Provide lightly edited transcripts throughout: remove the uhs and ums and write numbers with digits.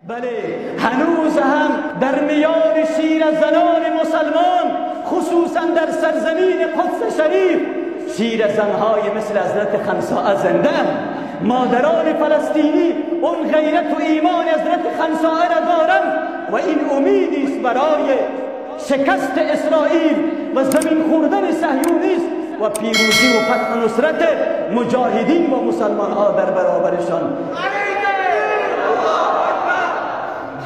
بله، هنوز هم در میان شیر زنان مسلمان، خصوصا در سرزمین قدس شریف، شیر زنهای مثل حضرت خنساء زنده. مادران فلسطینی اون غیرت و ایمان حضرت خنساء را دارند و این امیدی است برای شکست اسرائیل و زمین خوردن صهیونیست و پیروزی و فتح و نصرت مجاهدین و مسلمان ها در برابرشان.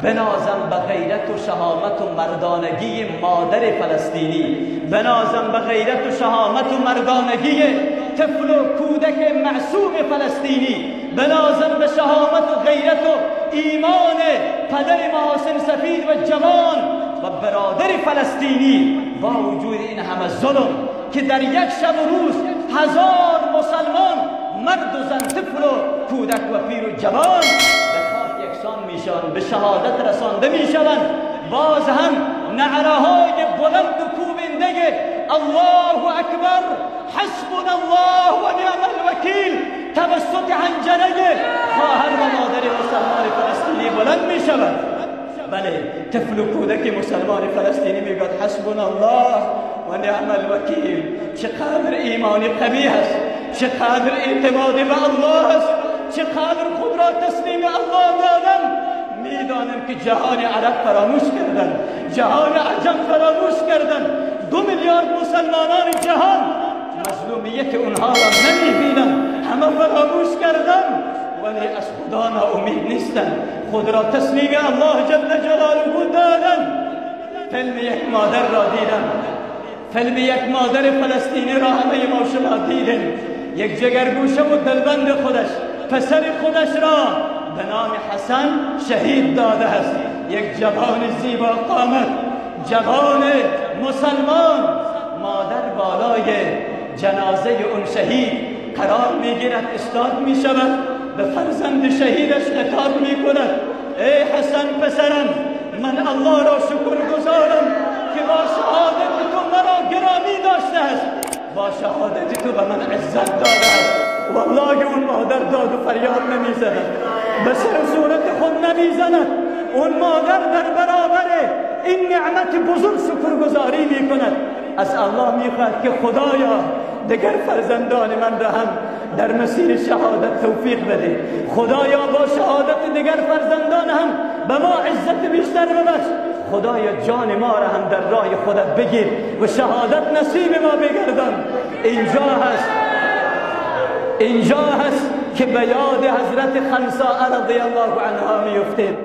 بنازم به غیرت و شهامت و مردانگی مادر فلسطینی، بنازم به غیرت و شهامت و مردانگی طفل و کودک معصوم فلسطینی، بنازم به شهامت و غیرت و ایمان پدر محاسن سفید و جوان و برادر فلسطینی. با وجود این همه ظلم که در یک شب و روز 1000 مسلمان، مرد و زن، طفل و کودک و پیر و جوان یکسان میشن، به شهادت رسانده میشوند، باز هم نعره های بلند و کوبنده الله اکبر، حسبنا الله و نعم الوکیل توسط حنجره خواهر و مادر مسلمان فلسطینی بلند میشود. بله، طفل و کودک مسلمان فلسطینی میگوید حسبنا الله و نعم الوکیل. چقدر ایمان قوی هست، چقدر اعتماد به الله است، چقدر خود را تسلیم الله دادم. میدانم که جهان عرب فراموش کردن، جهان عجم فراموش کردن، 2 میلیارد مسلمانان جهان مظلومیت اونها را نمیبینن، همه فراموش کردن، ولی از خدا ناامید نیستن، خود را تسلیم الله جل جلاله دادن. فیلم یک مادر را دیدم، فیلم یک مادر فلسطینی را همه ما شما دیدیم، یک جگرگوشه و دلبند خودش، پسر خودش را به نام حسن شهید داده است. یک جوان زیبا قامت، جوان مسلمان، مادر بالای جنازه اون شهید قرار میگیرد، استاد میشود، به فرزند شهیدش خطاب میکند: ای حسن پسرم، من الله را شکر گزارم که با شهادت تو مرا گرامی داشته است، با شهادت تو به من عزت داده است. والله اون مادر داد و فریاد نمیزند، به سر صورت خود نمیزند، اون مادر در برابر این نعمت بزرگ شکرگزاری میکند. از الله میخواد که خدایا دیگر فرزندان من را هم در مسیر شهادت توفیق بده، خدایا با شهادت دیگر فرزندان هم به ما عزت بیشتر ببخش، خدایا جان ما را هم در راه خودت بگیر و شهادت نصیب ما بگردان. اینجا هست، اینجا هست که به یاد حضرت خنساء رضی الله عنها میفتیم.